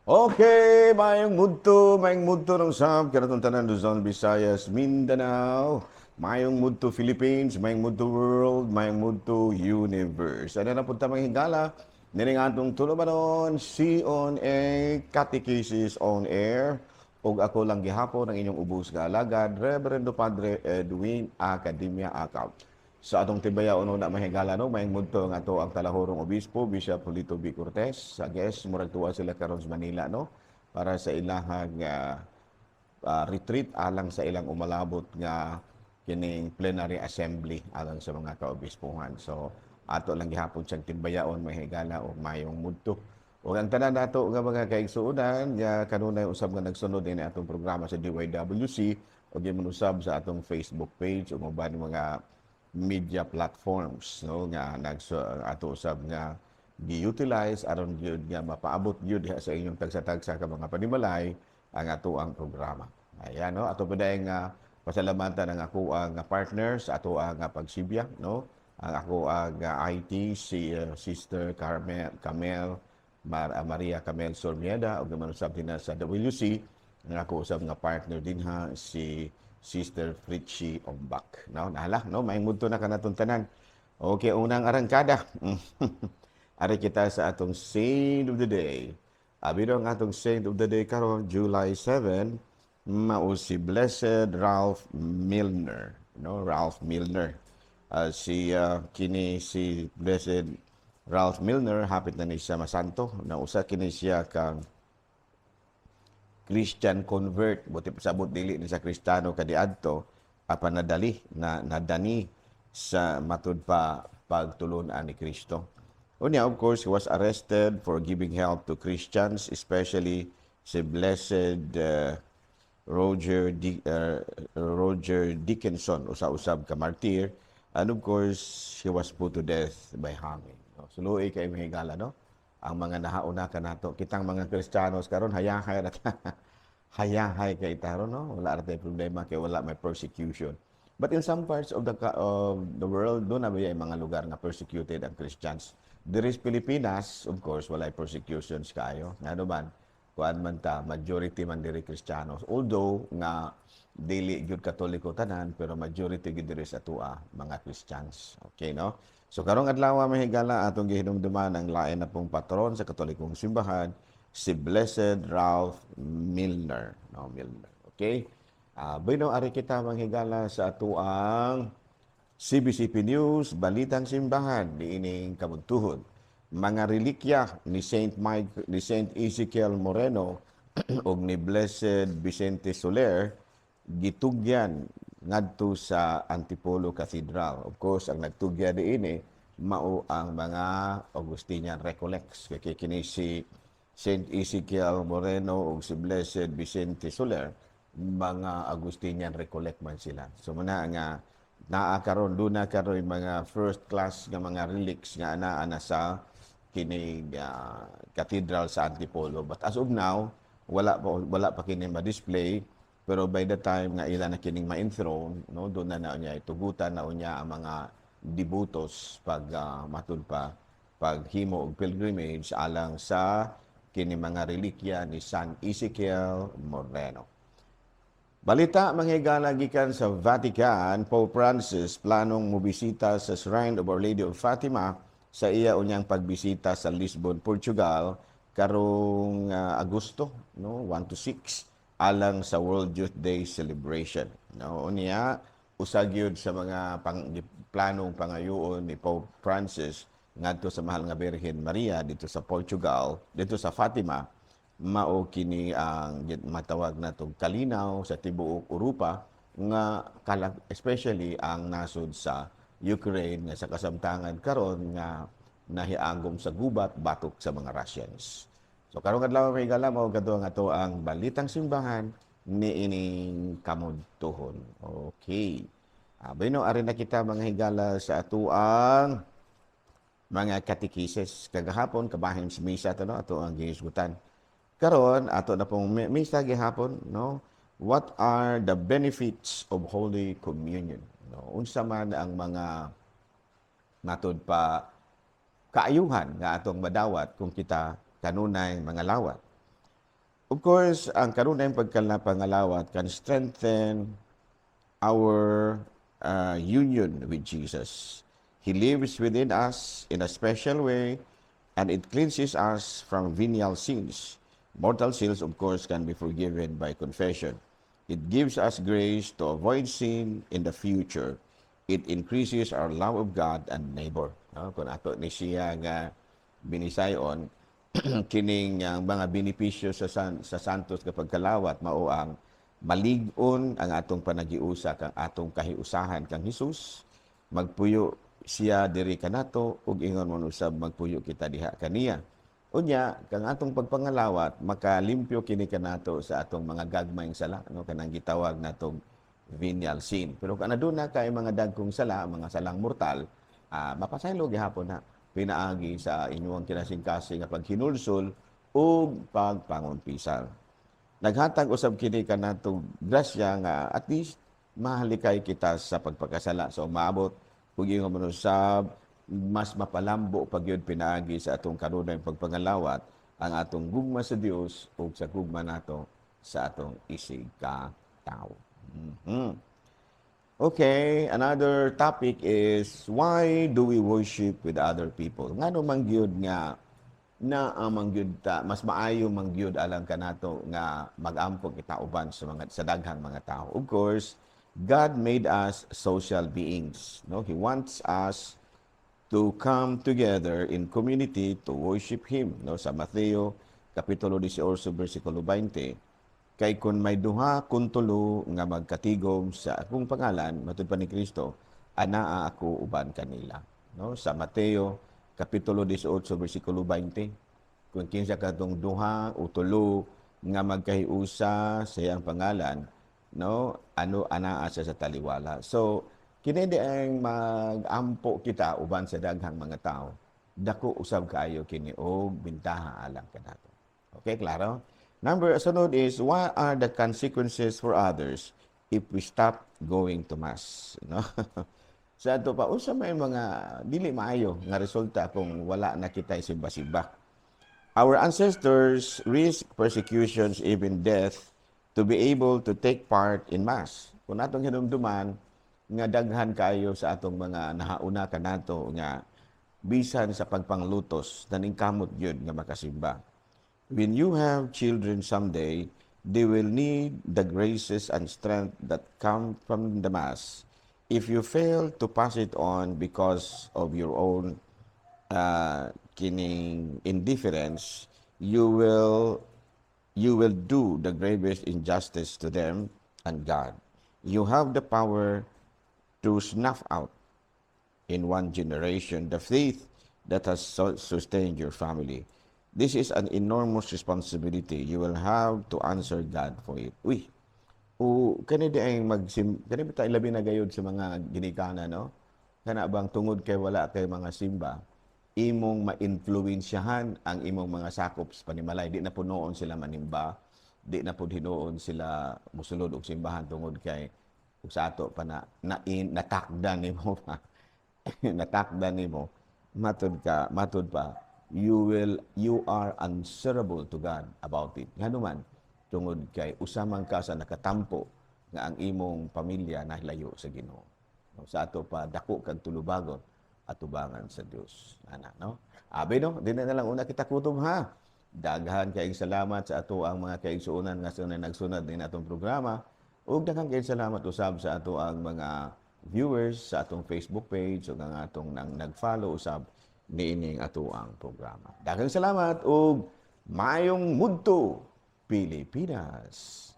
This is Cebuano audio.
Okay, maayong mudto ng sab kanatong tanan, Luzon, Visayas, Mindanao, maayong mudto Philippines, maayong mudto world, maayong mudto universe. Ano na punta, mga higala? Nining atong tulumanon, si on a Catechesis on Air. Ug ako lang gihapon ang inyong ubos nga alagad, Reverendo Padre Edwin Academia Acab. Sa atong timbaya uno na, mahigala, no, maayong mudto nga ato ang talahorong obispo, Bishop Julito B. Cortez. Sa guest, murag tuwa sila karon sa Manila, no, para sa ilahang retreat alang sa ilang umalabot nga kining plenary assembly alang sa mga kaobispuhan. So ato lang gihapon siyang timbayaon, mahigala, og mayong mudto. Ug ang tanan nato nga mga kaigsuonan nga kanunay usab nga nagsunod din atong programa sa DYWC ug usab sa atong Facebook page ug uban mga media platforms, no, nga nagso ato usab nga gi-utilize aron gyud nga mapaabot gyud diha sa inyong tagsa-tagsa ka mga panimalay ang ato ang programa. Ayan, no, ato pa nga pasalamatan ang ako ang partners ato ang pagsibya, no, ang ako ang IT, si Sister Carmel Camel Maria Camel Sormieda, ug naman usab din sa WC ang ako usab nga partner dinha, si Sister Fritchie Ombak. No, nahala, no, maayong mudto na kanatong tanan. Okay, unang arangkada. Ari kita sa atong Saint of the Day. Abi ang atong Saint of the Day karon July 7 mao si Blessed Ralph Milner. No, Ralph Milner. Si kini si Blessed Ralph Milner, hapit na ni siya masanto. Nausa kini siya kang Christian convert, buti pasabot dili ni sa Kristiyano kadiadto, apan nadali na nadani sa matud pa pagtulun-an ni Kristo. Unya, of course, he was arrested for giving help to Christians, especially si Blessed Roger Dickinson, usa-usab ka martyr. And of course, he was put to death by hanging. No? Suluoy kay mga higala, no? Ang mga nahauna kanato. Kitang mga Kristiyanos karon, hayahay ra, hayahay kay taron, no? Wala ra tay problema kay wala may persecution. But in some parts of the world, duna ba yung mga lugar nga persecuted ang Christians. Diri sa Pilipinas, of course, walay persecutions kaayo. Ngano man, kuan man ta, majority man diri Kristiyanos. Although nga dili gyud Katoliko tanan, pero majority gyud diri sa atua mga Christians. Okay, no? So karong adlaw, mga higala, atong gihinumduman ang lain na pong patron sa Katolikong simbahan, si Blessed Ralph Milner, no, Milner. Okay? Bueno, ari kita, mga higala, sa atuang CBCP News, Balitang Simbahan, niining kabuntuhon. Mga relikya ni Saint Mike, ni Saint Ezekiel Moreno ug ni Blessed Vicente Soler gitugyan ngadto sa Antipolo Cathedral. Of course, ang nagtugya diini mao ang mga Augustinian Recollects. Kay kini si Saint Ezekiel Moreno ug si Blessed Vicente Soler, mga Augustinian Recollect man sila. So muna nga naa karon, duna karon mga first class nga mga relics nga anaa na sa kining cathedral sa Antipolo. But as of now, wala pa kini ma-display, pero by the time nga ila na kining ma-enthrone, no, doon na na niya itugutan na unya ang mga devotos pag matud pa paghimo og pilgrimage alang sa kini mga relikya ni San Ezekiel Moreno. Balita, mga higala, gikan sa Vatican, Pope Francis planong mobisita sa Shrine of Our Lady of Fatima sa iya unyang pagbisita sa Lisbon, Portugal karong Agosto, no, 1 to 6, alang sa World Youth Day celebration. No, unya usa gyud sa mga planong pangayoon ni Pope Francis ngadto sa Mahal nga Birhen Maria dito sa Portugal, dito sa Fatima, mao kini ang matawag natong kalinaw sa tibuok Europa nga especially ang nasod sa Ukraine nga sa kasamtangan karon nga nahiagom sa gubat batok sa mga Russians. So karong adlaw, mga higala, mao kadto ang ato ang Balitang Simbahan niining kamudtuhon. Okay. Bueno, ari na kita, mga higala, sa atuang mga katekises. Kagahapon, kabahin sa misa to, no, ato ang gihisgutan. Karon, ato na pong misa gihapon, no? What are the benefits of Holy Communion? No, unsa man ang mga matud pa kaayuhan nga atong madawat kung kita kanunay mga lawat. Of course, ang kanunay pagpangalawat can strengthen our union with Jesus. He lives within us in a special way and it cleanses us from venial sins. Mortal sins, of course, can be forgiven by confession. It gives us grace to avoid sin in the future. It increases our love of God and neighbor. No? Kung ato ni siya nga binisayon, kining ang mga benepisyo sa santos nga pagkalawat mao ang malig-on ang atong panagiusa kang atong kahiusahan kang Hesus, magpuyo siya diri kanato ug ingon man usab magpuyo kita diha kaniya. Unya kang atong pagpangalawat, makalimpyo kini kanato sa atong mga gagmayng sala, no, kanang gitawag natong venial sin. Pero kung aduna kay mga dagkong sala, mga salang mortal, mapasaylo gihapon na pinaagi sa inyong kinasingkasing nga paghinulsol ug pagpangumpisal. Naghatag usab kini kanatong grasya nga at least mahalikay kita sa pagpakasala. So maabot kung ingon man usab mas mapalambo pa gyud pinaagi sa atong kanunay pagpangalawat ang atong gugma sa Dios ug sa gugma nato sa atong isig ka tawo. Okay, another topic is, why do we worship with other people? Ngano man gyud nga naa man gyud ta, mas maayo man gyud alang kanato nga magampo kita uban sa daghang mga tao? Of course, God made us social beings, no? He wants us to come together in community to worship Him, no? Sa Mateo kapitulo 18 bersikulo 20, "Kay kung may duha kun tulo nga magkatigom sa akong pangalan," matud pa ni Kristo, "anaa ako uban kanila." No? Sa Mateo kapitulo 18 bersikulo 20, kung kinsa katong duha o tulo nga magkahiusa sa iyang pangalan, no, ano, anaa siya sa taliwala. So kini di ang mag-ampo kita uban sa daghang mga tao, dako usab kaayo kini og bintaha alang kanato. Okay, klaro? Number sunod is, what are the consequences for others if we stop going to Mass? No? Sa ato pa, unsa may mga dili maayo nga resulta kung wala na kita simba-simba? Our ancestors risk persecutions, even death, to be able to take part in Mass. Kung atong hinumduman, nga daghan kayo sa atong mga nahauna kanato nga bisan sa pagpanglutos, naningkamot gyud nga makasimba. When you have children someday, they will need the graces and strength that come from the Mass. If you fail to pass it on because of your own kining indifference, you will do the gravest injustice to them and God. You have the power to snuff out in one generation the faith that has sustained your family. This is an enormous responsibility. You will have to answer God for it. Uy, o kani di ay magsim kani ba labi na gayud sa mga ginikanan, no? Kana bang tungod kay wala kay mga simba, imong mainfluensyahan ang imong mga sakop sa panimalay? Di na punoon sila manimba, di na pud hinuon sila musulod og simbahan tungod kay ug sa ato pa na, na in, natakda nimo pa, natakda nimo. Matud ka, matud pa, you are answerable to God about it. Ngano man, tungod kay usa man ka sa nakatampo nga ang imong pamilya nahilayo sa Ginoo. No, sa ato pa, dako kag tulubagon atubangan sa Dios. Ana, no? Abi, no, di na lang una kita kutob, ha. Daghan kaayong salamat sa ato ang mga kaigsuonan nga sunod nagsunod din atong programa. Ug daghang kayong salamat usab sa ato ang mga viewers sa atong Facebook page ug ang atong nang nag-follow usab niining ato ang programa. Daghang salamat ug maayong mudto, Pilipinas.